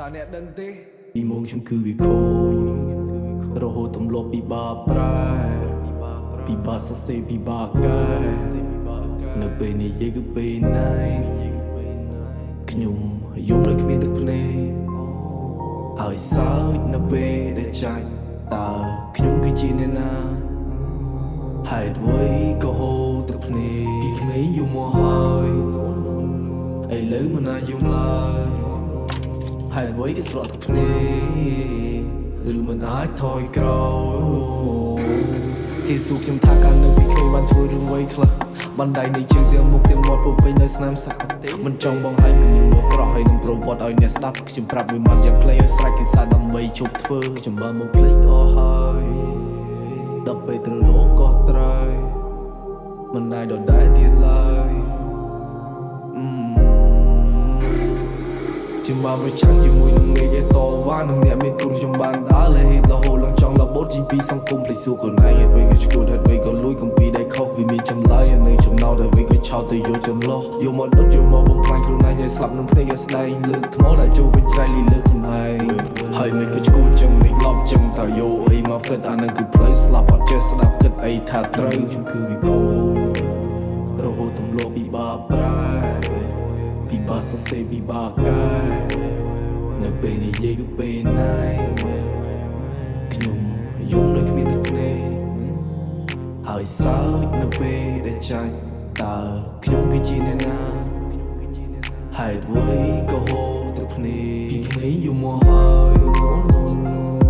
តើអ្នកដឹងទេ ពីមកខ្ញុំគឺវាខូចរហូតទម្លាប់ពិបាកប្រែពិបាកសរសេរពិបាកកែនៅពេលនិយាយគឺពេលណៃខ្ញុំយំដោយគ្មានទឹកភ្នែកហើយសើចនៅពេលដែលចាញ់តើខ្ញុំគឺជាអ្នកណាហេតុអ្វីក៏ហូរទឹកភ្នែកពីក្មេងយំមកហើយឥឡូវមិនអាចយំឡើយ ហេតុអ្វីក៏ស្រក់ទឹកភ្នែកឬមិនអាចថយក្រោយគេសួរខ្ញុំថាកាលនៅពីក្មេងបានធ្វើរឿងអ្វីខ្លះបណ្ដៃនៃជើងទាំងមុខទាំងមាត់ពោពេញដោយស្នាមសាក់មិនចង់បង្ហាញគំរូអាក្រក់ហើយនឹងប្រវត្តិឲ្យអ្នកស្ដាប់ខ្ញុំប្រាប់មួយម៉ាត់យ៉ាងខ្លីឲ្យស្រេចគឺសារដើម្បីជប់ធ្វើខ្ញុំបានបំភ្លេចអស់ហើយដល់ពេលត្រូវរកកោះត្រៃមិនអាចដដែលទៀតឡើយ ខ្ញុំបានប្រឆាំងជាមួយនឹងមេឃឯតវ៉ានឹងអ្នកមានគុណខ្ញុំបានដើរលេហេតុរហូតឡើងចង់លបូតចេញពីសង្គមភ្លេចសួរខ្លួនឯងហេតុអ្វីក៏ឈួតហេតុអ្វីក៏លួចកំពីដែលខុសវាមានចម្លើយនៅចំណោទអ្វីក៏ឆោតទៅយកចម្លោះយកមកដុតយកមកបំផ្លាញខ្លួនឯងឲ្យស្លាប់នឹងភ្នែកឲ្យស្ដែងលើកថ្មដែលចូលវិញច្រៃលីលើខ្លួនឯងហើយមិនក៏ឈួតចឹងមិនឡប់ចឹងតើយកអីមកគិតអានឹងគឺផ្លូវស្លាប់អត់ចេះស្ដាប់គិតអីថាត្រូវខ្ញុំគឺវាខូចរហូតទម្លាប់ពិបាកប្រែពិបាកសរសេរពិបាកកែនៅពេលនិយាយគឺពេលណៃខ្ញុំយំដោយគ្មានទឹកភ្នែកហើយសើចនៅពេលដែលចាញ់តើខ្ញុំគឺជាអ្នកណាហេតុអ្វីក៏ហូរទឹកភ្នែកពីក្មេងយំមកហើយ